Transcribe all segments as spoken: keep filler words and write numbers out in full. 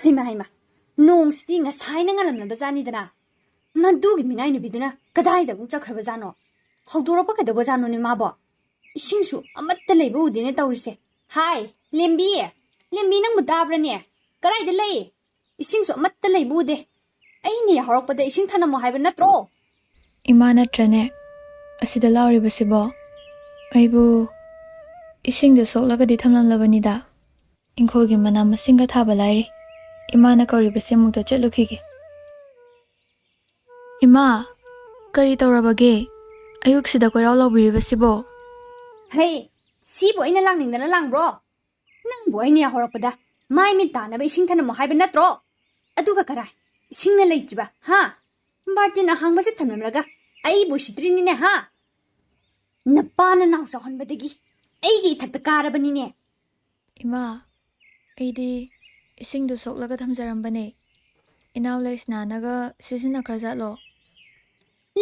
ꯍꯩꯃꯥ, ꯍꯩꯃꯥ, ꯅꯣꯡꯁꯤꯗꯤ ꯉꯁꯥꯏꯅ ꯉꯜꯂꯝꯂꯕ ꯖꯥꯠꯅꯤꯗꯅ꯫ ꯃꯗꯨꯒꯤ ꯃꯤꯅꯥꯏ ꯅꯨꯄꯤꯗꯨꯅ ꯀꯗꯥꯏꯗ ꯑꯃꯨꯛ ꯆꯠꯈ꯭ꯔꯕ ꯖꯥꯠꯅꯣ? ꯍꯧꯗꯣꯔꯛꯄ ꯀꯩꯗꯧꯕ ꯖꯥꯠꯅꯣꯅꯦ ꯃꯥꯕꯣ? ꯏꯁꯤꯡꯁꯨ ꯑꯃꯠꯇ ꯂꯩꯕ ꯎꯗꯦꯅꯦ ꯇꯧꯔꯤꯁꯦ꯫ ꯍꯥꯏ, ꯂꯦꯝꯕꯤ! ꯂꯦꯝꯕꯤ, ꯅꯪꯕꯨ ꯇꯥꯕ꯭ꯔꯅꯦ? ꯀꯗꯥꯏꯗ ꯂꯩ? ꯏꯁꯤꯡꯁꯨ ꯑꯃꯠꯇ ꯂꯩꯕ ꯎꯗꯦ꯫ ꯑꯩꯅ ꯌꯥꯍꯧꯔꯛꯄꯗ ꯏꯁꯤꯡ ꯊꯅꯝꯃꯣ ꯍꯥꯏꯕ ꯅꯠꯇ꯭ꯔꯣ? ꯏꯃꯥ ꯅꯠꯇ꯭ꯔꯅꯦ ꯑꯁꯤꯗ ꯂꯥꯎꯔꯤꯕꯁꯤꯕꯣ? ꯑꯩꯕꯨ ꯏꯁꯤꯡꯗ ꯁꯣꯛꯂꯒꯗꯤ ꯊꯝꯂꯝꯂꯕꯅꯤꯗ꯫ ꯏꯪꯈꯣꯜꯒꯤ ꯃꯅꯥ ꯃꯁꯤꯡꯒ ꯊꯥꯕ ꯂꯥꯏꯔꯤ꯫ ꯏꯃꯥꯅ ꯀꯧꯔꯤꯕꯁꯦ ꯑꯃꯨꯛꯇ ꯆꯠꯂꯨꯈꯤꯒꯦ꯫ ꯏꯃꯥ, ꯀꯔꯤ ꯇꯧꯔꯕꯒꯦ? ꯑꯌꯨꯛꯁꯤꯗ ꯀꯣꯏꯔꯥꯎ ꯂꯥꯎꯕꯤꯔꯤꯕꯁꯤꯕꯣ? ꯍꯩ, ꯁꯤꯕꯨ ꯑꯩꯅ ꯂꯥꯡꯅꯤꯡꯗꯅ ꯂꯥꯡꯕ꯭ꯔꯣ? ꯅꯪꯕꯨ ꯑꯩꯅ ꯌꯥꯍꯧꯔꯛꯄꯗ ꯃꯥꯏ ꯃꯤꯠ ꯇꯥꯅꯕ ꯏꯁꯤꯡ ꯊꯅꯝꯃꯣ ꯍꯥꯏꯕ ꯅꯠꯇ꯭ꯔꯣ? ꯑꯗꯨꯒ ꯀꯔꯥꯏ, ꯏꯁꯤꯡꯅ ꯂꯩꯇ꯭ꯔꯤꯕ, ꯍꯥ? ꯕꯥꯔꯇꯤꯟ ꯑꯍꯥꯡꯕꯁꯦ ꯊꯝꯂꯝꯂꯒ ꯑꯩꯕꯨ ꯎꯁꯤꯠꯇ꯭ꯔꯤꯅꯤꯅꯦ, ꯍꯥ? ꯅꯄꯥꯅ ꯅꯥꯎ ꯆꯥꯎꯍꯟꯕꯗꯒꯤ ꯑꯩꯒꯤ ꯏꯊꯛꯇ ꯀꯥꯔꯕꯅꯤꯅꯦ꯫ ꯏꯃꯥ, ꯑꯩꯗꯤ ꯏꯁꯤꯡꯗꯨ ꯁꯣꯛꯂꯒ ꯊꯝꯖꯔꯝꯕꯅꯦ꯫ ꯏꯅꯥꯎ ꯂꯩꯁꯅꯥꯅꯒ ꯁꯤꯖꯤꯟꯅꯈ꯭ꯔꯖꯥꯠꯂꯣ?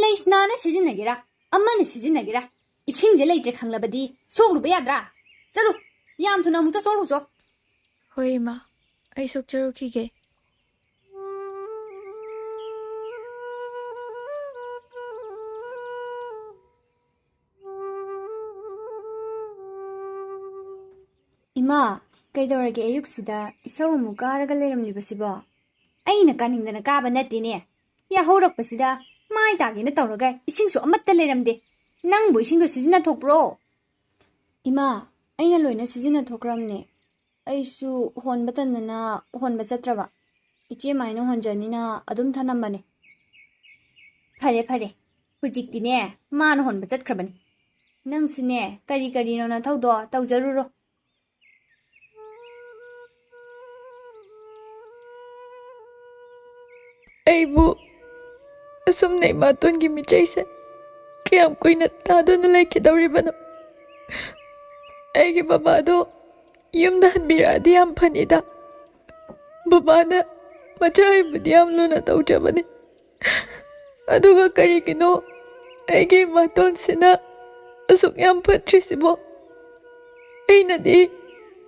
ꯂꯩꯁꯅꯥꯅ ꯁꯤꯖꯤꯟꯅꯒꯦꯔꯥ, ꯑꯃꯅ ꯁꯤꯖꯤꯟꯅꯒꯦꯔꯥ, ꯏꯁꯤꯡꯁꯦ ꯂꯩꯇ꯭ꯔꯦ ꯈꯪꯂꯕꯗꯤ ꯁꯣꯛꯂꯨꯕ ꯌꯥꯗ꯭ꯔꯥ? ꯆꯠꯂꯨ, ꯌꯥꯝ ꯊꯨꯅ ꯑꯃꯨꯛꯇ ꯁꯣꯛꯂꯨꯆꯣ꯫ ꯍꯣꯏ ꯏꯃꯥ, ꯑꯩ ꯁꯣꯛꯆꯔꯨꯈꯤꯒꯦ꯫ ꯏꯃꯥ, ꯀꯩꯗꯧꯔꯒꯦ ꯑꯌꯨꯛꯁꯤꯗ ꯏꯁꯧ ꯑꯃꯨꯛ ꯀꯥꯔꯒ ꯂꯩꯔꯝꯂꯤꯕꯁꯤꯕꯣ? ꯑꯩꯅ ꯀꯥꯅꯤꯡꯗꯅ ꯀꯥꯕ ꯅꯠꯇꯦꯅꯦ꯫ ꯌꯥꯍꯧꯔꯛꯄꯁꯤꯗ ꯃꯥꯏ ꯇꯥꯒꯦꯅ ꯇꯧꯔꯒ ꯏꯁꯤꯡꯁꯨ ꯑꯃꯠꯇ ꯂꯩꯔꯝꯗꯦ꯫ ꯅꯪꯕꯨ ꯏꯁꯤꯡꯗꯣ ꯁꯤꯖꯤꯟꯅꯊꯣꯛꯄ꯭ꯔꯣ? ꯏꯃꯥ, ꯑꯩꯅ ꯂꯣꯏꯅ ꯁꯤꯖꯤꯟꯅꯊꯣꯛꯈ꯭ꯔꯕꯅꯦ꯫ ꯑꯩꯁꯨ ꯍꯣꯟꯕ ꯇꯟꯗꯅ ꯍꯣꯟꯕ ꯆꯠꯇ꯭ꯔꯕ꯫ ꯏꯆꯦ ꯃꯥꯏꯅ ꯍꯣꯟꯖꯅꯤꯅ ꯑꯗꯨꯝ ꯊꯅꯝꯕꯅꯦ꯫ ꯐꯔꯦ, ꯐꯔꯦ꯫ ꯍꯧꯖꯤꯛꯇꯤꯅꯦ, ꯃꯥꯅ ꯍꯣꯟꯕ ꯆꯠꯈ꯭ꯔꯕꯅꯤ꯫ ꯅꯪꯁꯨꯅꯦ, ꯀꯔꯤ ꯀꯔꯤꯅꯣ ꯅꯊꯧꯗꯣ ꯇꯧꯖꯔꯨꯔꯣ꯫ ꯑꯩꯕꯨ ꯑꯁꯨꯝꯅ ꯏꯃꯥꯇꯣꯟꯒꯤ ꯃꯤꯆꯩꯁꯦ ꯀꯌꯥꯝ ꯀꯨꯏꯅ ꯇꯥꯗꯨꯅ ꯂꯩꯈꯤꯗꯧꯔꯤꯕꯅꯣ? ꯑꯩꯒꯤ ꯕꯕꯥꯗꯣ ꯌꯨꯝꯗ ꯍꯟꯕꯤꯔꯛꯑꯗꯤ ꯌꯥꯝ ꯐꯅꯤꯗ꯫ ꯕꯕꯥꯅ ꯃꯆꯥ ꯑꯩꯕꯨꯗꯤ ꯌꯥꯝ ꯂꯨꯅ ꯇꯧꯖꯕꯅꯤ꯫ ꯑꯗꯨꯒ ꯀꯔꯤꯒꯤꯅꯣ ꯑꯩꯒꯤ ꯏꯃꯥꯇꯣꯟꯁꯤꯅ ꯑꯁꯨꯛ ꯌꯥꯝ ꯐꯠꯇ꯭ꯔꯤꯁꯤꯕꯣ? ꯑꯩꯅꯗꯤ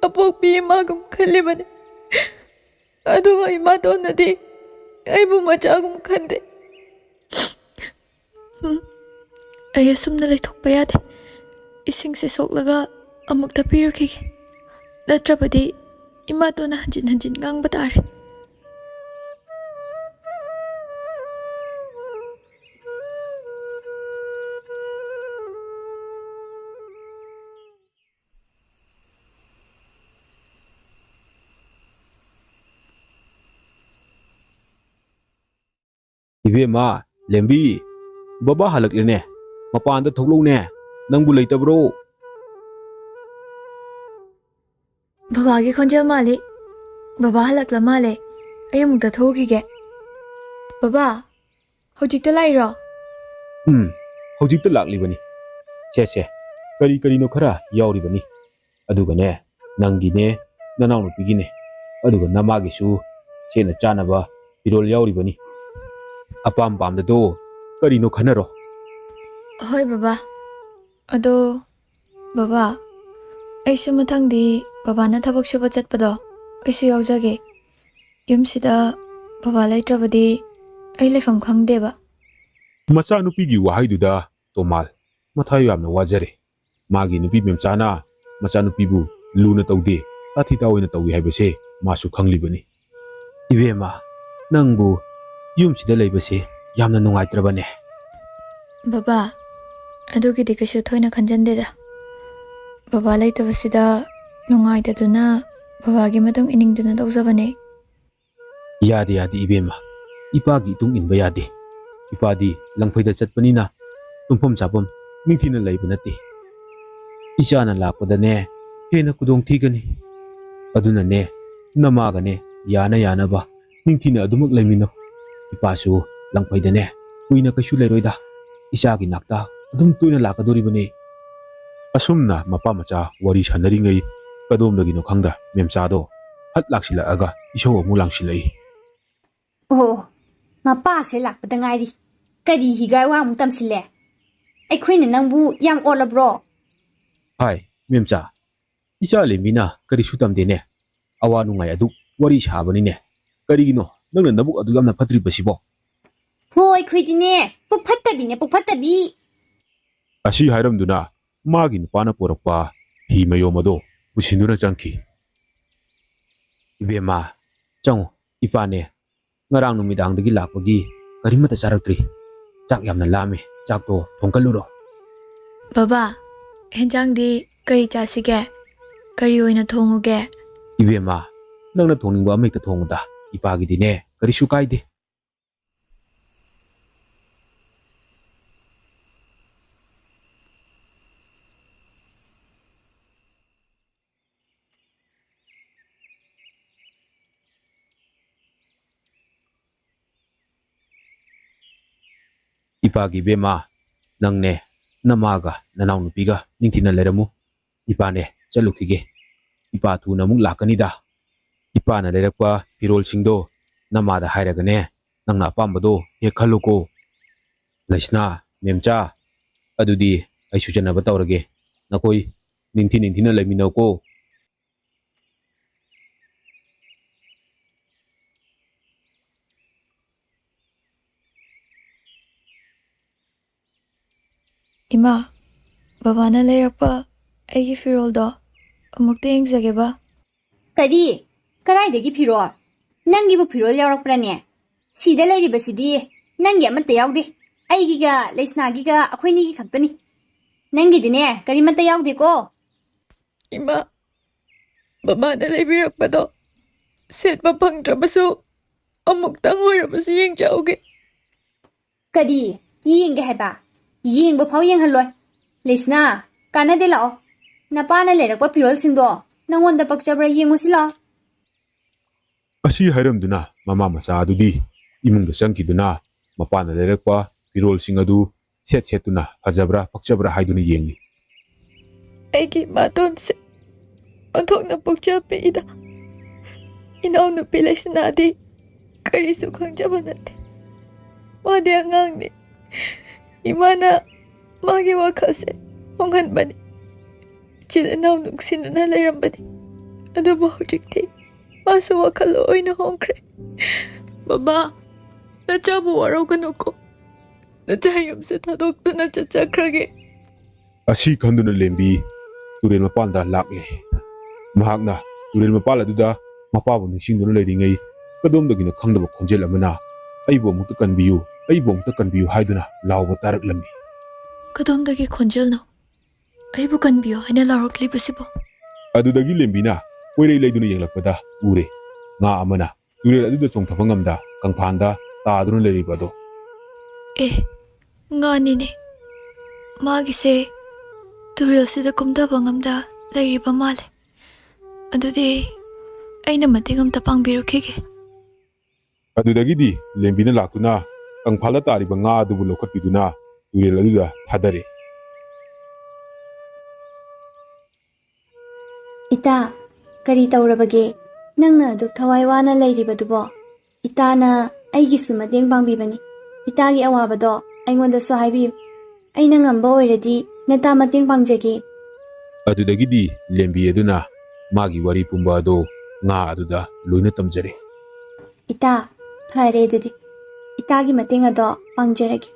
ꯑꯄꯣꯛꯄꯤ ꯏꯃꯥꯒꯨꯝ ꯈꯜꯂꯤꯕꯅꯤ꯫ ꯑꯗꯨꯒ ꯏꯃꯥꯇꯣꯟꯅꯗꯤ ꯑꯩꯕꯨ ꯃꯆꯥꯒꯨꯝ ꯈꯟꯗꯦ꯫ ꯎꯝ, ꯑꯩ ꯑꯁꯨꯝꯅ ꯂꯩꯊꯣꯛꯄ ꯌꯥꯗꯦ꯫ ꯏꯁꯤꯡꯁꯦ ꯁꯣꯛꯂꯒ ꯑꯃꯨꯛꯇ ꯄꯤꯔꯨꯈꯤꯒꯦ꯫ ꯅꯠꯇ꯭ꯔꯕꯗꯤ ꯏꯃꯥꯇꯣꯟꯅ ꯍꯟꯖꯤꯟ ꯍꯟꯖꯤꯟ ꯉꯥꯡꯕ ꯇꯥꯔꯦ꯫ ꯏꯕꯦꯝꯃ, ꯂꯦꯝꯕꯤ, ꯕꯕꯥ ꯍꯜꯂꯛꯂꯦꯅꯦ꯫ ꯃꯄꯥꯟꯗ ꯊꯣꯛꯂꯛꯎꯅꯦ꯫ ꯅꯪꯕꯨ ꯂꯩꯇꯕ꯭ꯔꯣ? ꯕꯕꯥꯒꯤ ꯈꯣꯟꯖꯦꯜ ꯃꯥꯜꯂꯤ꯫ ꯕꯕꯥ ꯍꯜꯂꯛꯂ ꯃꯥꯜꯂꯦ꯫ ꯑꯩ ꯑꯃꯨꯛꯇ ꯊꯣꯛꯎꯈꯤꯒꯦ꯫ ꯕꯕꯥ, ꯍꯧꯖꯤꯛꯇ ꯂꯥꯛꯏꯔꯣ? ꯎꯝ, ꯍꯧꯖꯤꯛꯇ ꯂꯥꯛꯂꯤꯕꯅꯤ꯫ ꯁꯦ, ꯁꯦ, ꯀꯔꯤ ꯀꯔꯤꯅꯣ ꯈꯔ ꯌꯥꯎꯔꯤꯕꯅꯤ꯫ ꯑꯗꯨꯒꯅꯦ, ꯅꯪꯒꯤꯅꯦ, ꯅꯅꯥꯎꯅꯨꯄꯤꯒꯤꯅꯦ, ꯑꯗꯨꯒ ꯅꯃꯥꯒꯤꯁꯨ ꯁꯦꯠꯅ ꯆꯥꯅꯕ ꯐꯤꯔꯣꯜ ꯌꯥꯎꯔꯤꯕꯅꯤ꯫ ꯑꯄꯥꯝ ꯄꯥꯝꯗꯗꯣ ꯀꯔꯤꯅꯣ ꯈꯟꯅꯔꯣ꯫ ꯍꯣꯏ ꯕꯕꯥ꯫ ꯑꯗꯣ ꯕꯕꯥ, ꯑꯩꯁꯨ ꯃꯊꯪꯗꯤ ꯕꯕꯥꯅ ꯊꯕꯛ ꯁꯨꯕ ꯆꯠꯄꯗꯣ ꯑꯩꯁꯨ ꯌꯥꯎꯖꯒꯦ꯫ ꯌꯨꯝꯁꯤꯗ ꯕꯕꯥ ꯂꯩꯇ꯭ꯔꯕꯗꯤ ꯑꯩ ꯂꯩꯐꯝ ꯈꯪꯗꯦꯕ꯫ ꯃꯆꯥꯅꯨꯄꯤꯒꯤ ꯋꯥꯍꯩꯗꯨꯗ ꯇꯣꯃꯥꯜ ꯃꯊꯥ ꯌꯥꯝꯅ ꯋꯥꯖꯔꯦ꯫ ꯃꯥꯒꯤ ꯅꯨꯄꯤ ꯃꯦꯝꯆꯥꯅ ꯃꯆꯥꯅꯨꯄꯤꯕꯨ ꯂꯨꯅ ꯇꯧꯗꯦ, ꯇꯥꯊꯤ ꯇꯥꯑꯣꯏꯅ ꯇꯧꯏ ꯍꯥꯏꯕꯁꯦ ꯃꯥꯁꯨ ꯈꯪꯂꯤꯕꯅꯤ꯫ ꯏꯕꯦꯝꯃ, ꯅꯪꯕꯨ ꯌꯨꯝꯁꯤꯗ ꯂꯩꯕꯁꯦ ꯌꯥꯝꯅ ꯅꯨꯡꯉꯥꯏꯇ꯭ꯔꯕꯅꯦ꯫ ꯕꯕꯥ, ꯑꯗꯨꯒꯤꯗꯤ ꯀꯩꯁꯨ ꯊꯣꯏꯅ ꯈꯟꯖꯟꯗꯦꯗ꯫ ꯕꯕꯥ ꯂꯩꯇꯕꯁꯤꯗ ꯅꯨꯡꯉꯥꯏꯇꯗꯨꯅ ꯕꯕꯥꯒꯤ ꯃꯇꯨꯡ ꯏꯅꯤꯡꯗꯨꯅ ꯇꯧꯖꯕꯅꯦ꯫ ꯌꯥꯗꯦ, ꯌꯥꯗꯦ ꯏꯕꯦꯝꯃ, ꯏꯄꯥꯒꯤ ꯏꯇꯨꯡ ꯏꯟꯕ ꯌꯥꯗꯦ꯫ ꯏꯄꯥꯗꯤ ꯂꯪꯐꯩꯗ ꯆꯠꯄꯅꯤꯅ ꯇꯨꯝꯐꯝ ꯆꯥꯐꯝ ꯅꯤꯡꯊꯤꯅ ꯂꯩꯕ ꯅꯠꯇꯦ꯫ ꯏꯆꯥꯅ ꯂꯥꯛꯄꯗꯅꯦ ꯍꯦꯟꯅ ꯈꯨꯗꯣꯡ ꯊꯤꯒꯅꯤ꯫ ꯑꯗꯨꯅꯅꯦ ꯅꯃꯥꯒꯅꯦ ꯌꯥꯅ ꯌꯥꯅꯕ ꯅꯤꯡꯊꯤꯅ ꯑꯗꯨꯃꯛ ꯂꯩꯃꯤꯟꯅꯧ꯫ ꯏꯄꯥꯁꯨ ꯂꯪꯐꯩꯗꯅꯦ ꯀꯨꯏꯅ ꯀꯩꯁꯨ ꯂꯩꯔꯣꯏꯗ꯫ ꯏꯆꯥꯒꯤ ꯅꯥꯛꯇ ꯑꯗꯨꯝ ꯇꯣꯏꯅ ꯂꯥꯛꯀꯗꯣꯔꯤꯕꯅꯤ꯫ ꯑꯁꯨꯝꯅ ꯃꯄꯥ ꯃꯆꯥ ꯋꯥꯔꯤ ꯁꯥꯟꯅꯔꯤꯉꯩ ꯀꯗꯣꯝꯗꯒꯤꯅꯣ ꯈꯪꯗ ꯃꯦꯝꯆꯥꯗꯣ ꯐꯠ ꯂꯥꯛꯁꯤꯜꯂꯛꯑꯒ ꯏꯁꯧ ꯑꯃꯨꯛ ꯂꯥꯡꯁꯤꯜꯂꯛꯏ꯫ ꯑꯣ, ꯃꯄꯥꯁꯦ ꯂꯥꯛꯄꯗ ꯉꯥꯏꯔꯤ꯫ ꯀꯔꯤ ꯍꯤꯒꯥꯏ ꯋꯥ ꯑꯃꯨꯛ ꯇꯝꯁꯤꯜꯂꯦ? ꯑꯩꯈꯣꯏꯅ ꯅꯪꯕꯨ ꯌꯥꯝ ꯑꯣꯠꯂꯕ꯭ꯔꯣ? ꯍꯥꯏ, ꯃꯦꯝꯆꯥ, ꯏꯆꯥ ꯂꯦꯝꯕꯤꯅ ꯀꯔꯤꯁꯨ ꯇꯝꯗꯦꯅꯦ꯫ ꯑꯋꯥ ꯅꯨꯡꯉꯥꯏ ꯑꯗꯨ ꯋꯥꯔꯤ ꯁꯥꯕꯅꯤꯅꯦ꯫ ꯀꯔꯤꯒꯤꯅꯣ ꯅꯪꯅ ꯅꯕꯨꯛ ꯑꯗꯨ ꯌꯥꯝꯅ ꯐꯠꯇ꯭ꯔꯤꯕꯁꯤꯕꯣ? ꯍꯣ, ꯑꯩꯈꯣꯏꯗꯤꯅꯦ, ꯄꯨꯛ ꯐꯠꯇꯕꯤꯅꯦ, ꯄꯨꯛ ꯐꯠꯇꯕꯤ꯫ ꯑꯁꯤ ꯍꯥꯏꯔꯝꯗꯨꯅ ꯃꯥꯒꯤ ꯅꯨꯄꯥꯅ ꯄꯨꯔꯛꯄ ꯐꯤ ꯃꯌꯣꯝ ꯑꯗꯣ ꯄꯨꯁꯤꯟꯗꯨꯅ ꯆꯪꯈꯤ꯫ "ꯏꯕꯦꯝꯃ, ꯆꯪꯉꯨ, ꯏꯄꯥꯅꯦ ꯉꯔꯥꯡ ꯅꯨꯃꯤꯗꯥꯡꯗꯒꯤ ꯂꯥꯛꯄꯒꯤ ꯀꯔꯤꯃꯠꯇ ꯆꯥꯔꯛꯇ꯭ꯔꯤ꯫ ꯆꯥꯛ ꯌꯥꯝꯅ ꯂꯥꯝꯃꯤ, ꯆꯥꯛꯇꯣ ꯊꯣꯡꯀꯠꯂꯨꯔꯣ꯫" "ꯕꯕꯥ, ꯍꯦꯟꯖꯥꯡꯗꯤ ꯀꯔꯤ ꯆꯥꯁꯤꯒꯦ? ꯀꯔꯤ ꯑꯣꯏꯅ ꯊꯣꯡꯉꯨꯒꯦ?" "ꯏꯕꯦꯝꯃ, ꯅꯪꯅ ꯊꯣꯡꯅꯤꯡꯕ ꯑꯃ ꯍꯦꯛꯇ ꯊꯣꯡꯉꯨꯗ, ꯏꯄꯥꯒꯤꯗꯤꯅꯦ ꯀꯔꯤꯁꯨ ꯀꯥꯏꯗꯦ꯫" "ꯏꯄꯥꯒꯤ ꯏꯕꯦꯝꯃ, ꯅꯪꯅꯦ ꯅꯃꯥꯒ ꯅꯅꯥꯎꯅꯨꯄꯤꯒ ꯅꯤꯡꯊꯤꯅ ꯂꯩꯔꯝꯃꯨ꯫ ꯏꯄꯥꯅꯦ ꯆꯠꯂꯨꯈꯤꯒꯦ꯫ ꯏꯄꯥ ꯊꯨꯅ ꯑꯃꯨꯛ ꯂꯥꯛꯀꯅꯤꯗ꯫ ꯏꯄꯥꯅ ꯂꯩꯔꯛꯄ ꯐꯤꯔꯣꯜꯁꯤꯡꯗꯣ ꯅꯃꯥꯗ ꯍꯥꯏꯔꯒꯅꯦ, ꯅꯪꯅ ꯑꯄꯥꯝꯕꯗꯣ ꯍꯦꯛ ꯈꯜꯂꯨꯀꯣ꯫ ꯂꯩꯁꯅꯥ, ꯃꯦꯝꯆꯥ, ꯑꯗꯨꯗꯤ ꯑꯩ ꯁꯨꯖꯟꯅꯕ ꯇꯧꯔꯒꯦ꯫ ꯅꯈꯣꯏ ꯅꯤꯡꯊꯤ ꯅꯤꯡꯊꯤꯅ ꯂꯩꯃꯤꯟꯅꯧꯀꯣ꯫" "ꯏꯃꯥ, ꯕꯕꯥꯅ ꯂꯩꯔꯛꯄ ꯑꯩꯒꯤ ꯐꯤꯔꯣꯜꯗꯣ ꯑꯃꯨꯛꯇ ꯌꯦꯡꯖꯒꯦꯕ꯫" "ꯀꯔꯤ? ꯀꯗꯥꯏꯗꯒꯤ ꯐꯤꯔꯣꯜ? ꯅꯪꯒꯤꯕꯨ ꯐꯤꯔꯣꯜ ꯌꯥꯎꯔꯛꯄ꯭ꯔꯅꯦ? ꯁꯤꯗ ꯂꯩꯔꯤꯕꯁꯤꯗꯤ ꯅꯪꯒꯤ ꯑꯃꯠꯇ ꯌꯥꯎꯗꯦ꯫ ꯑꯩꯒꯤꯒ ꯂꯩꯁꯅꯥꯒꯤꯒ ꯑꯩꯈꯣꯏꯅꯤꯒꯤ ꯈꯛꯇꯅꯤ꯫ ꯅꯪꯒꯤꯗꯤꯅꯦ ꯀꯔꯤꯃꯠꯇ ꯌꯥꯎꯗꯦꯀꯣ꯫" "ꯏꯃꯥ, ꯕꯕꯥꯅ ꯂꯩꯕꯤꯔꯛꯄꯗꯣ ꯁꯦꯠꯄ ꯐꯪꯗ꯭ꯔꯕꯁꯨ ꯑꯃꯨꯛꯇꯪ ꯑꯣꯏꯔꯕꯁꯨ ꯌꯦꯡꯖꯍꯧꯒꯦ꯫" "ꯀꯔꯤ ꯌꯦꯡꯒꯦ ꯍꯥꯏꯕ? ꯌꯦꯡꯕ ꯐꯥꯎ ꯌꯦꯡꯍꯜꯂꯣꯏ꯫ ꯂꯩꯁꯅꯥ, ꯀꯥꯟꯅꯗꯦ, ꯂꯥꯛꯑꯣ꯫ ꯅꯄꯥꯅ ꯂꯩꯔꯛꯄ ꯐꯤꯔꯣꯜꯁꯤꯡꯗꯣ ꯅꯪꯉꯣꯟꯗ ꯄꯛꯆꯕ꯭ꯔꯥ ꯌꯦꯡꯉꯨꯁꯤ ꯂꯥꯛꯑꯣ꯫" ꯑꯁꯤ ꯍꯥꯏꯔꯝꯗꯨꯅ ꯃꯃꯥ ꯃꯆꯥ ꯑꯗꯨꯗꯤ ꯏꯃꯨꯡꯗ ꯆꯪꯈꯤꯗꯨꯅ ꯃꯄꯥꯅ ꯂꯩꯔꯛꯄ ꯐꯤꯔꯣꯜꯁꯤꯡ ꯑꯗꯨ ꯁꯦꯠ ꯁꯦꯠꯇꯨꯅ ꯐꯖꯕ꯭ꯔꯥ ꯄꯛꯆꯕ꯭ꯔꯥ ꯍꯥꯏꯗꯨꯅ ꯌꯦꯡꯂꯤ꯫ "ꯑꯩꯒꯤ ꯏꯃꯥꯇꯣꯟꯁꯦ ꯑꯣꯟꯊꯣꯛꯅ ꯄꯨꯛꯆꯦꯜ ꯄꯤꯛꯏꯗ꯫ ꯏꯅꯥꯎꯅꯨꯄꯤ ꯂꯩꯁꯅꯥꯗꯤ ꯀꯔꯤꯁꯨ ꯈꯪꯖꯕ ꯅꯠꯇꯦ꯫ ꯃꯥꯗꯤ ꯑꯉꯥꯡꯅꯤ꯫ ꯏꯃꯥꯅ ꯃꯥꯒꯤ ꯋꯥꯈꯜꯁꯦ ꯍꯣꯡꯍꯟꯕꯅꯤ꯫ ꯏꯆꯤꯜ ꯏꯅꯥꯎ ꯅꯨꯡꯁꯤꯅꯅ ꯂꯩꯔꯝꯕꯅꯤ꯫ ꯑꯗꯨꯕꯨ ꯍꯧꯖꯤꯛꯇꯤ ꯃꯥꯁꯨ ꯋꯥꯈꯜ ꯂꯣꯏꯅ ꯍꯣꯡꯈ꯭ꯔꯦ꯫ ꯃꯃꯥ, ꯅꯆꯥꯕꯨ ꯋꯥꯔꯧꯒꯅꯨꯀꯣ꯫ ꯅꯆꯥ ꯌꯨꯝꯁꯦ ꯊꯥꯗꯣꯛꯇꯨꯅ ꯆꯠꯆꯈ꯭ꯔꯒꯦ꯫ ꯑꯁꯤ ꯈꯟꯗꯨꯅ ꯂꯦꯝꯕꯤ ꯇꯨꯔꯦꯜ ꯃꯄꯥꯟꯗ ꯂꯥꯛꯂꯦ꯫ ꯃꯍꯥꯛꯅ ꯇꯨꯔꯦꯜ ꯃꯄꯥꯟ ꯑꯗꯨꯗ ꯃꯄꯥꯕꯨ ꯅꯤꯡꯁꯤꯡꯗꯨꯅ ꯂꯩꯔꯤꯉꯩ, ꯀꯗꯣꯝꯗꯒꯤꯅꯣ ꯈꯪꯗꯕ ꯈꯣꯟꯖꯦꯜ ꯑꯃꯅ, "ꯑꯩꯕꯨ ꯑꯃꯨꯛꯇ ꯀꯟꯕꯤꯌꯨ, ꯑꯩꯕꯨ ꯑꯃꯨꯛꯇ ꯀꯟꯕꯤꯌꯨ" ꯍꯥꯏꯗꯨꯅ ꯂꯥꯎꯕ ꯇꯥꯔꯛꯂꯝꯃꯤ꯫ ꯀꯗꯣꯝꯗꯒꯤ ꯈꯣꯟꯖꯦꯜꯅꯣ? "ꯑꯩꯕꯨ ꯀꯟꯕꯤꯌꯨ" ꯍꯥꯏꯅ ꯂꯥꯎꯔꯛꯂꯤꯕꯁꯤꯕꯣ? ꯑꯗꯨꯗꯒꯤ ꯂꯦꯝꯕꯤꯅ ꯀꯣꯏꯔꯩ ꯂꯩꯗꯨꯅ ꯌꯦꯡꯂꯛꯄꯗ ꯎꯔꯦ, ꯉꯥ ꯑꯃꯅ ꯇꯨꯔꯦꯜ ꯑꯗꯨꯗ ꯆꯣꯡꯊꯕ ꯉꯝꯗ ꯀꯪꯐꯥꯟꯗ ꯇꯥꯗꯨꯅ ꯂꯩꯔꯤꯕ ꯑꯗꯣ꯫ ꯑꯦ, ꯉꯥꯅꯤꯅꯦ꯫ ꯃꯥꯒꯤꯁꯦ ꯇꯨꯔꯦꯜꯁꯤꯗ ꯀꯨꯝꯊꯕ ꯉꯝꯗ ꯂꯩꯔꯤꯕ ꯃꯥꯜꯂꯦ꯫ ꯑꯗꯨꯗꯤ ꯑꯩꯅ ꯃꯇꯦꯡ ꯑꯝꯇ ꯄꯥꯡꯕꯤꯔꯨꯈꯤꯒꯦ꯫ ꯑꯗꯨꯗꯒꯤꯗꯤ ꯂꯦꯝꯕꯤꯅ ꯂꯥꯛꯇꯨꯅ ꯀꯪꯐꯥꯜꯗ ꯇꯥꯔꯤꯕ ꯉꯥ ꯑꯗꯨꯕꯨ ꯂꯧꯈꯠꯄꯤꯗꯨꯅ ꯇꯨꯔꯦꯜ ꯑꯗꯨꯗ ꯊꯥꯗꯔꯦ꯫ ꯏꯇꯥ, ꯀꯔꯤ ꯇꯧꯔꯕꯒꯦ? ꯅꯪꯅ ꯑꯗꯨꯛ ꯊꯋꯥꯏ ꯋꯥꯅ ꯂꯩꯔꯤꯕꯗꯨꯕꯣ? ꯏꯇꯥꯅ ꯑꯩꯒꯤꯁꯨ ꯃꯇꯦꯡ ꯄꯥꯡꯕꯤꯕꯅꯤ꯫ ꯏꯇꯥꯒꯤ ꯑꯋꯥꯕꯗꯣ ꯑꯩꯉꯣꯟꯗꯁꯨ ꯍꯥꯏꯕꯤꯌꯨ꯫ ꯑꯩꯅ ꯉꯝꯕ ꯑꯣꯏꯔꯗꯤ ꯅꯇꯥ ꯃꯇꯦꯡ ꯄꯥꯡꯖꯒꯦ꯫ ꯑꯗꯨꯗꯒꯤꯗꯤ ꯂꯦꯝꯕꯤ ꯑꯗꯨꯅ ꯃꯥꯒꯤ ꯋꯥꯔꯤ ꯄꯨꯝꯕ ꯑꯗꯨ ꯉꯥ ꯑꯗꯨꯗ ꯂꯣꯏꯅ ꯇꯝꯖꯔꯦ꯫ ꯏꯇꯥ, ꯐꯔꯦ ꯑꯗꯨꯗꯤ꯫ ꯏꯇꯥꯒꯤ ꯃꯇꯦꯡ ꯑꯗꯣ ꯄꯥꯡꯖꯔꯒꯦ꯫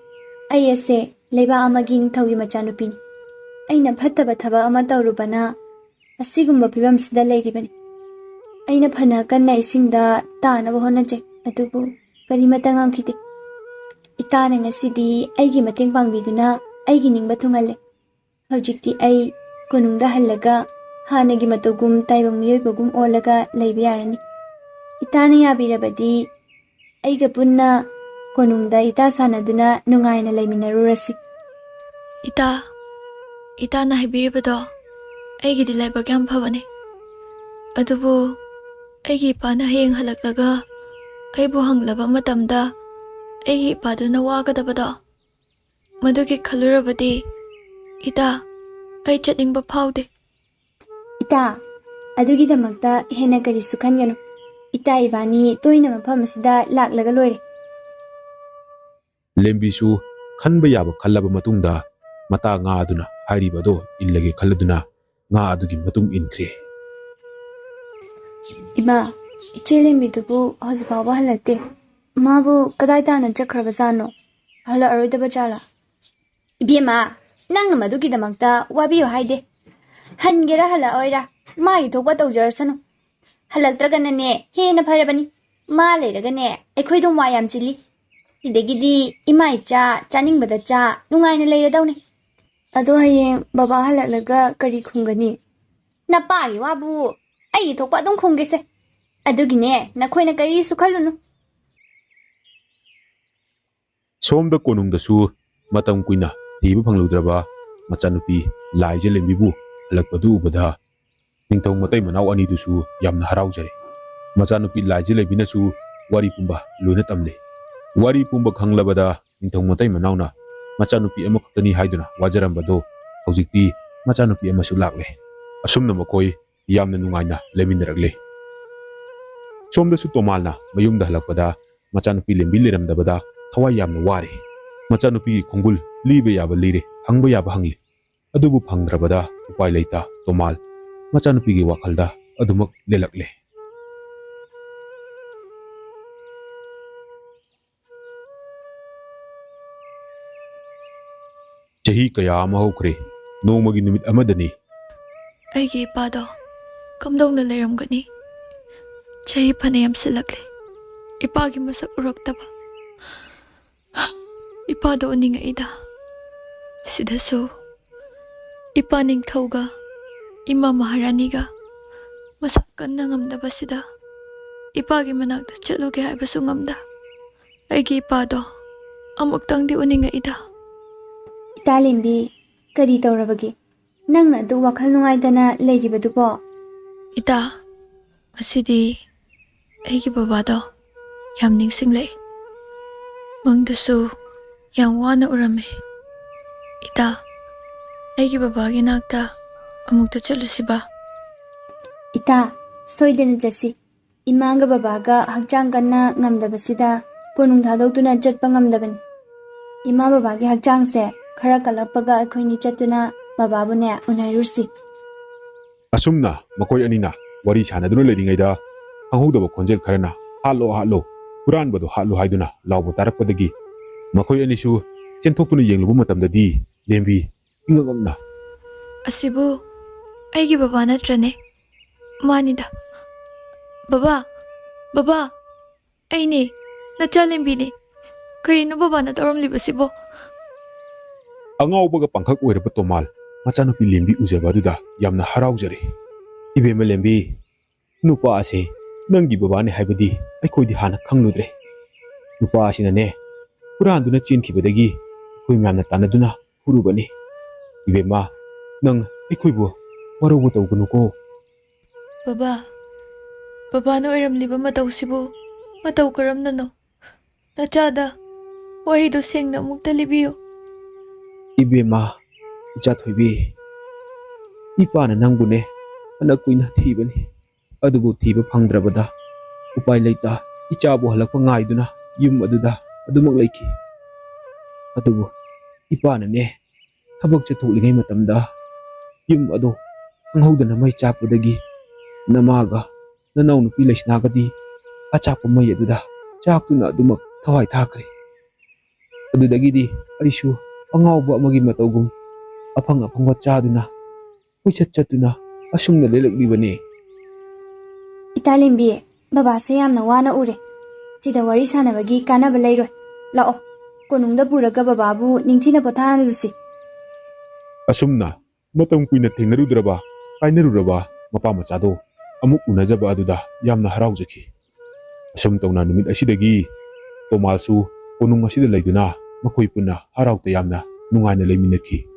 ꯑꯩ ꯑꯁꯦ ꯂꯩꯕꯥꯛ ꯑꯃꯒꯤ ꯅꯤꯡꯊꯧꯒꯤ ꯃꯆꯥꯅꯨꯄꯤꯅꯤ꯫ ꯑꯩꯅ ꯐꯠꯇꯕ ꯊꯕꯛ ꯑꯃ ꯇꯧꯔꯨꯕꯅ ꯑꯁꯤꯒꯨꯝꯕ ꯐꯤꯕꯝꯁꯤꯗ ꯂꯩꯔꯤꯕꯅꯤ꯫ ꯑꯩꯅ ꯐꯅ ꯀꯟꯅ ꯏꯁꯤꯡꯗ ꯇꯥꯅꯕ ꯍꯣꯠꯅꯖꯩ, ꯑꯗꯨꯕꯨ ꯀꯔꯤꯃꯠꯇ ꯉꯝꯈꯤꯗꯦ꯫ ꯏꯇꯥꯅ ꯉꯁꯤꯗꯤ ꯑꯩꯒꯤ ꯃꯇꯦꯡ ꯄꯥꯡꯕꯤꯗꯨꯅ ꯑꯩꯒꯤ ꯅꯤꯡꯕ ꯊꯨꯡꯍꯜꯂꯦ꯫ ꯍꯧꯖꯤꯛꯇꯤ ꯑꯩ ꯀꯣꯅꯨꯡꯗ ꯍꯜꯂꯒ ꯍꯥꯟꯅꯒꯤ ꯃꯇꯧꯒꯨꯝ ꯇꯥꯏꯕꯪ ꯃꯤꯑꯣꯏꯕꯒꯨꯝ ꯑꯣꯜꯂꯒ ꯂꯩꯕ ꯌꯥꯔꯅꯤ꯫ ꯏꯇꯥꯅ ꯌꯥꯕꯤꯔꯕꯗꯤ ꯑꯩꯒ ꯄꯨꯟꯅ ꯀꯣꯅꯨꯡꯗ ꯏꯇꯥ ꯁꯥꯟꯅꯗꯨꯅ ꯅꯨꯡꯉꯥꯏꯅ ꯂꯩꯃꯤꯟꯅꯔꯨꯔꯁꯤ꯫ ꯏꯇꯥ, ꯏꯇꯥꯅ ꯍꯥꯏꯕꯤꯔꯤꯕꯗꯣ ꯑꯩꯒꯤꯗꯤ ꯂꯥꯏꯕꯛ ꯌꯥꯝ ꯐꯕꯅꯦ꯫ ꯑꯗꯨꯕꯨ ꯑꯩꯒꯤ ꯏꯄꯥꯅ ꯍꯌꯦꯡ ꯍꯜꯂꯛꯂꯒ ꯑꯩꯕꯨ ꯍꯪꯂꯕ ꯃꯇꯝꯗ ꯑꯩꯒꯤ ꯏꯄꯥꯗꯨꯅ ꯋꯥꯒꯗꯕꯗꯣ, ꯃꯗꯨꯒꯤ ꯈꯜꯂꯨꯔꯕꯗꯤ ꯏꯇꯥ, ꯑꯩ ꯆꯠꯅꯤꯡꯕ ꯐꯥꯎꯗꯦ꯫ ꯏꯇꯥ, ꯑꯗꯨꯒꯤꯗꯃꯛꯇ ꯍꯦꯟꯅ ꯀꯔꯤꯁꯨ ꯈꯟꯒꯅꯨ꯫ ꯏꯇꯥ ꯏꯕꯥꯅꯤ ꯇꯣꯏꯅ ꯃꯐꯝ ꯑꯁꯤꯗ ꯂꯥꯛꯂꯒ ꯂꯣꯏꯔꯦ꯫ ꯂꯦꯝꯕꯤꯁꯨ ꯈꯟꯕ ꯌꯥꯕ ꯈꯜꯂꯕ ꯃꯇꯨꯡꯗ ꯃꯇꯥ ꯉꯥ ꯑꯗꯨꯅ ꯍꯥꯏꯔꯤꯕ ꯑꯗꯣ ꯏꯜꯂꯒꯦ ꯈꯜꯂꯗꯨꯅ ꯉꯥ ꯑꯗꯨꯒꯤ ꯃꯇꯨꯡ ꯏꯟꯈ꯭ꯔꯦ꯫ ꯏꯃꯥ, ꯏꯆꯦ ꯂꯦꯝꯕꯤꯗꯨꯕꯨ ꯍꯧꯖꯤꯛ ꯐꯥꯎꯕ ꯍꯜꯂꯛꯇꯦ꯫ ꯃꯥꯕꯨ ꯀꯗꯥꯏ ꯇꯥꯅ ꯆꯠꯈ꯭ꯔꯕꯖꯥꯠꯅꯣ? ꯍꯜꯂꯛꯑꯔꯣꯏꯗꯕ ꯖꯥꯠꯂꯥ? ꯏꯕꯦꯝꯃ, ꯅꯪꯅ ꯃꯗꯨꯒꯤꯗꯃꯛꯇ ꯋꯥꯕꯤꯌꯨ ꯍꯥꯏꯗꯦ꯫ ꯍꯟꯒꯦꯔꯥ ꯍꯜꯂꯛꯑꯣꯏꯔꯥ, ꯃꯥꯒꯤ ꯊꯣꯛꯄ ꯇꯧꯖꯔꯁꯅꯨ꯫ ꯍꯜꯂꯛꯇ꯭ꯔꯒꯅꯅꯦ, ꯍꯦꯟꯅ ꯐꯔꯕꯅꯤ꯫ ꯃꯥ ꯂꯩꯔꯒꯅꯦ, ꯑꯩꯈꯣꯏꯗꯣ ꯋꯥ ꯌꯥꯝ ꯆꯤꯜꯂꯤ꯫ ꯁꯤꯗꯒꯤꯗꯤ ꯏꯃꯥ ꯏꯆꯥ ꯆꯥꯅꯤꯡꯕꯗ ꯆꯥ, ꯅꯨꯡꯉꯥꯏꯅ ꯂꯩꯔꯗꯧꯅꯤ꯫ ꯑꯗꯣ ꯍꯌꯦꯡ ꯕꯕꯥ ꯍꯜꯂꯛꯂꯒ ꯀꯔꯤ ꯈꯨꯝꯒꯅꯤ? ꯅꯄꯥꯒꯤ ꯋꯥꯕꯨ ꯑꯩꯒꯤ ꯊꯣꯛꯄ ꯑꯗꯨꯝ ꯈꯨꯝꯒꯦꯁꯦ꯫ ꯑꯗꯨꯒꯤꯅꯦ, ꯅꯈꯣꯏꯅ ꯀꯔꯤꯁꯨ ꯈꯜꯂꯨꯅꯨ꯫ ꯁꯣꯝꯗ ꯀꯣꯅꯨꯡꯗꯁꯨ ꯃꯇꯝ ꯀꯨꯏꯅ ꯊꯤꯕ ꯐꯪꯂꯨꯗ꯭ꯔꯕ ꯃꯆꯥꯅꯨꯄꯤ ꯂꯥꯏꯖ ꯂꯦꯝꯕꯤꯕꯨ ꯍꯜꯂꯛꯄꯗꯨ ꯎꯕꯗ ꯅꯤꯡꯊꯧ ꯃꯇꯩ ꯃꯅꯥꯎ ꯑꯅꯤꯗꯨꯁꯨ ꯌꯥꯝꯅ ꯍꯔꯥꯎꯖꯔꯦ꯫ ꯃꯆꯥꯅꯨꯄꯤ ꯂꯥꯏꯖ ꯂꯦꯝꯕꯤꯅꯁꯨ ꯋꯥꯔꯤ ꯄꯨꯝꯕ ꯂꯣꯏꯅ ꯇꯝꯂꯦ꯫ ꯋꯥꯔꯤ ꯄꯨꯝꯕ ꯈꯪꯂꯕꯗ ꯅꯤꯡꯊꯧ ꯃꯇꯩ ꯃꯅꯥꯎꯅ ꯃꯆꯥꯅꯨꯄꯤ ꯑꯃꯈꯛꯇꯅꯤ ꯍꯥꯏꯗꯨꯅ ꯋꯥꯖꯔꯝꯕꯗꯣ ꯍꯧꯖꯤꯛꯇꯤ ꯃꯆꯥꯅꯨꯄꯤ ꯑꯃꯁꯨ ꯂꯥꯛꯂꯦ꯫ ꯑꯁꯨꯝꯅ ꯃꯈꯣꯏ ꯌꯥꯝꯅ ꯅꯨꯡꯉꯥꯏꯅ ꯂꯩꯃꯤꯟꯅꯔꯛꯂꯦ꯫ ꯁꯣꯝꯗꯁꯨ ꯇꯣꯃꯥꯜꯅ ꯃꯌꯨꯝꯗ ꯍꯜꯂꯛꯄꯗ ꯃꯆꯥꯅꯨꯄꯤ ꯂꯦꯝꯕꯤ ꯂꯩꯔꯝꯗꯕꯗ ꯊꯋꯥꯏ ꯌꯥꯝꯅ ꯋꯥꯔꯦ꯫ ꯃꯆꯥꯅꯨꯄꯤꯒꯤ ꯈꯣꯡꯒꯨꯜ ꯂꯤꯕ ꯌꯥꯕ ꯂꯤꯔꯦ, ꯍꯪꯕ ꯌꯥꯕ ꯍꯪꯂꯦ꯫ ꯑꯗꯨꯕꯨ ꯐꯪꯗ꯭ꯔꯕꯗ ꯎꯄꯥꯏ ꯂꯩꯇ ꯇꯣꯃꯥꯜ ꯃꯆꯥꯅꯨꯄꯤꯒꯤ ꯋꯥꯈꯜꯗ ꯑꯗꯨꯃꯛ ꯂꯦꯜꯂꯛꯂꯦ꯫ ꯆꯍꯤ ꯀꯌꯥ ꯑꯃ ꯍꯧꯈ꯭ꯔꯦ꯫ ꯅꯣꯡꯃꯒꯤ ꯅꯨꯃꯤꯠ ꯑꯃꯗꯅꯤ꯫ ꯑꯩꯒꯤ ꯏꯄꯥꯗꯣ ꯀꯝꯗꯧꯅ ꯂꯩꯔꯝꯒꯅꯤ? ꯆꯍꯤ ꯐꯅ ꯌꯥꯝꯁꯤꯜꯂꯛꯂꯦ ꯏꯄꯥꯒꯤ ꯃꯁꯛ ꯎꯔꯛꯇꯕ꯫ ꯏꯄꯥꯗꯣ ꯎꯅꯤꯡꯉꯛꯏꯗ꯫ ꯁꯤꯗꯁꯨ ꯏꯄꯥ ꯅꯤꯡꯊꯧꯒ ꯏꯃꯥ ꯃꯍꯥꯔꯥꯅꯤꯒ ꯃꯁꯛ ꯀꯟꯅ ꯉꯝꯗꯕꯁꯤꯗ ꯏꯄꯥꯒꯤ ꯃꯅꯥꯛꯇ ꯆꯠꯂꯨꯒꯦ ꯍꯥꯏꯕꯁꯨ ꯉꯝꯗ꯫ ꯑꯩꯒꯤ ꯏꯄꯥꯗꯣ ꯑꯃꯨꯛꯇꯪꯗꯤ ꯎꯅꯤꯡꯉꯛꯏꯗ꯫ ꯏꯇꯥ ꯂꯦꯝꯕꯤ, ꯀꯔꯤ ꯇꯧꯔꯕꯒꯦ? ꯅꯪꯅ ꯑꯗꯨꯛ ꯋꯥꯈꯜ ꯅꯨꯡꯉꯥꯏꯇꯅ ꯂꯩꯔꯤꯕꯗꯨꯕꯣ? ꯏꯇꯥ, ꯉꯁꯤꯗꯤ ꯑꯩꯒꯤ ꯕꯕꯥꯗꯣ ꯌꯥꯝ ꯅꯤꯡꯁꯤꯡꯂꯛꯏ꯫ ꯃꯪꯗꯁꯨ ꯌꯥꯝ ꯋꯥꯅ ꯎꯔꯝꯃꯤ꯫ ꯏꯇꯥ, ꯑꯩꯒꯤ ꯕꯕꯥꯒꯤ ꯅꯥꯛꯇ ꯑꯃꯨꯛꯇ ꯆꯠꯂꯨꯁꯤꯕ꯫ ꯏꯇꯥ, ꯁꯣꯏꯗꯅ ꯆꯠꯁꯤ꯫ ꯏꯃꯥꯒ ꯕꯕꯥꯒ ꯍꯛꯆꯥꯡ ꯀꯟꯅ ꯉꯝꯗꯕꯁꯤꯗ ꯀꯣꯅꯨꯡ ꯊꯥꯗꯣꯛꯇꯨꯅ ꯆꯠꯄ ꯉꯝꯗꯕꯅꯤ꯫ ꯏꯃꯥ ꯕꯕꯥꯒꯤ ꯍꯛꯆꯥꯡꯁꯦ ꯈꯔ ꯀꯜꯂꯛꯄꯒ ꯑꯩꯈꯣꯏꯅꯤ ꯆꯠꯇꯨꯅ ꯕꯕꯥꯕꯨꯅꯦ ꯎꯅꯔꯨꯁꯤ꯫ ꯑꯁꯨꯝꯅ ꯃꯈꯣꯏ ꯑꯅꯤꯅ ꯋꯥꯔꯤ ꯁꯥꯟꯅꯗꯨꯅ ꯂꯩꯔꯤꯉꯩꯗ ꯈꯪꯍꯧꯗꯕ ꯈꯣꯟꯖꯦꯜ ꯈꯔꯅ, "ꯍꯥꯠꯂꯣ, ꯍꯥꯠꯂꯣ, ꯍꯨꯔꯥꯟꯕꯗꯣ ꯍꯥꯠꯂꯣ" ꯍꯥꯏꯗꯨꯅ ꯂꯥꯎꯕ ꯇꯥꯔꯛꯄꯗꯒꯤ ꯃꯈꯣꯏ ꯑꯅꯤꯁꯨ ꯆꯦꯟꯊꯣꯛꯇꯨꯅ ꯌꯦꯡꯂꯨꯕ ꯃꯇꯝꯗꯗꯤ ꯂꯦꯝꯕꯤ ꯏꯉꯛ ꯉꯛꯅ, "ꯑꯁꯤꯕꯨ ꯑꯩꯒꯤ ꯕꯕꯥ ꯅꯠꯇ꯭ꯔꯅꯦ? ꯃꯥꯅꯤꯗ꯫ ꯕꯕꯥ, ꯕꯕꯥ, ꯑꯩꯅꯦ, ꯅꯆꯥ ꯂꯦꯝꯕꯤꯅꯦ꯫ ꯀꯔꯤꯅꯣ ꯕꯕꯥꯅ ꯇꯧꯔꯝꯂꯤꯕꯁꯤꯕꯣ?" ꯑꯉꯥꯎꯕꯒ ꯄꯥꯡꯈꯛ ꯑꯣꯏꯔꯕ ꯇꯣꯃꯥꯜ ꯃꯆꯥꯅꯨꯄꯤ ꯂꯦꯝꯕꯤ ꯎꯖꯕ ꯑꯗꯨꯗ ꯌꯥꯝꯅ ꯍꯔꯥꯎꯖꯔꯦ꯫ "ꯏꯕꯦꯝꯃ ꯂꯦꯝꯕꯤ, ꯅꯨꯄꯥ ꯑꯁꯤ ꯅꯪꯒꯤ ꯕꯕꯥꯅꯤ ꯍꯥꯏꯕꯗꯤ ꯑꯩꯈꯣꯏꯗꯤ ꯍꯥꯟꯅ ꯈꯪꯂꯨꯗ꯭ꯔꯦ꯫ ꯅꯨꯄꯥ ꯑꯁꯤꯅꯅꯦ, ꯍꯨꯔꯥꯟꯗꯨꯅ ꯆꯦꯟꯈꯤꯕꯗꯒꯤ ꯑꯩꯈꯣꯏ ꯃꯌꯥꯝꯅ ꯇꯥꯟꯅꯗꯨꯅ ꯐꯨꯔꯨꯕꯅꯤ꯫ ꯏꯕꯦꯝꯃ, ꯅꯪ ꯑꯩꯈꯣꯏꯕꯨ ꯋꯥꯔꯧꯕ ꯇꯧꯒꯅꯨꯀꯣ꯫" "ꯕꯕꯥ, ꯕꯕꯥꯅ ꯑꯣꯏꯔꯝꯂꯤꯕ ꯃꯇꯧꯁꯤꯕꯨ ꯃꯇꯧ ꯀꯔꯝꯅꯅꯣ? ꯅꯆꯥꯗ ꯋꯥꯔꯤꯗꯨ ꯁꯦꯡꯅ ꯑꯃꯨꯛꯇ ꯂꯤꯕꯤꯌꯨ꯫" "ꯏꯕꯦꯝꯃ, ꯏꯆꯥ ꯊꯣꯏꯕꯤ, ꯏꯄꯥꯅ ꯅꯪꯕꯨꯅꯦ ꯐꯅ ꯀꯨꯏꯅ ꯊꯤꯕꯅꯤ꯫ ꯑꯗꯨꯕꯨ ꯊꯤꯕ ꯐꯪꯗ꯭ꯔꯕꯗ ꯎꯄꯥꯏ ꯂꯩꯇ ꯏꯆꯥꯕꯨ ꯍꯜꯂꯛꯄ ꯉꯥꯏꯗꯨꯅ ꯌꯨꯝ ꯑꯗꯨꯗ ꯑꯗꯨꯃꯛ ꯂꯩꯈꯤ꯫ ꯑꯗꯨꯕꯨ ꯏꯄꯥꯅꯅꯦ ꯊꯕꯛ ꯆꯠꯊꯣꯛꯂꯤꯉꯩ ꯃꯇꯝꯗ ꯌꯨꯝ ꯑꯗꯨ ꯈꯪꯍꯧꯗꯅ ꯃꯩ ꯆꯥꯛꯄꯗꯒꯤ ꯅꯃꯥꯒ ꯅꯅꯥꯎꯅꯨꯄꯤ ꯂꯩꯁꯅꯥꯒꯗꯤ ꯑꯆꯥꯛꯄ ꯃꯩ ꯑꯗꯨꯗ ꯆꯥꯛꯇꯨꯅ ꯑꯗꯨꯃꯛ ꯊꯋꯥꯏ ꯊꯥꯈ꯭ꯔꯦ꯫ ꯑꯗꯨꯗꯒꯤꯗꯤ ꯑꯩꯁꯨ ꯑꯉꯥꯎꯕ ꯑꯃꯒꯤ ꯃꯇꯧꯒꯨꯝ ꯑꯐꯪ ꯑꯐꯪꯕ ꯆꯥꯗꯨꯅ ꯀꯣꯏꯆꯠ ꯆꯠꯇꯨꯅ ꯑꯁꯨꯝꯅ ꯂꯦꯜꯂꯛꯂꯤꯕꯅꯤ꯫" "ꯏꯇꯥ ꯂꯦꯝꯕꯤ, ꯕꯕꯥꯁꯦ ꯌꯥꯝꯅ ꯋꯥꯅ ꯎꯔꯦ꯫ ꯁꯤꯗ ꯋꯥꯔꯤ ꯁꯥꯟꯅꯕꯒꯤ ꯀꯥꯟꯅꯕ ꯂꯩꯔꯣꯏ꯫ ꯂꯥꯛꯑꯣ, ꯀꯣꯅꯨꯡꯗ ꯄꯨꯔꯒ ꯕꯕꯥꯕꯨ ꯅꯤꯡꯊꯤꯅ ꯄꯣꯊꯥꯍꯜꯂꯨꯁꯤ꯫" ꯑꯁꯨꯝꯅ ꯃꯇꯝ ꯀꯨꯏꯅ ꯊꯦꯡꯅꯔꯨꯗ꯭ꯔꯕ, ꯀꯥꯏꯅꯔꯨꯔꯕ ꯃꯄꯥ ꯃꯆꯥꯗꯣ ꯑꯃꯨꯛ ꯎꯅꯖꯕ ꯑꯗꯨꯗ ꯌꯥꯝꯅ ꯍꯔꯥꯎꯖꯈꯤ꯫ ꯑꯁꯨꯝ ꯇꯧꯅ ꯅꯨꯃꯤꯠ ꯑꯁꯤꯗꯒꯤ ꯇꯣꯃꯥꯜꯁꯨ ꯀꯣꯅꯨꯡ ꯑꯁꯤꯗ ꯂꯩꯗꯨꯅ ꯃꯈꯣꯏ ꯄꯨꯟꯅ ꯍꯔꯥꯎ ꯇꯌꯥꯝꯅ ꯅꯨꯡꯉꯥꯏꯅ ꯂꯩꯃꯤꯟꯅꯈꯤ꯫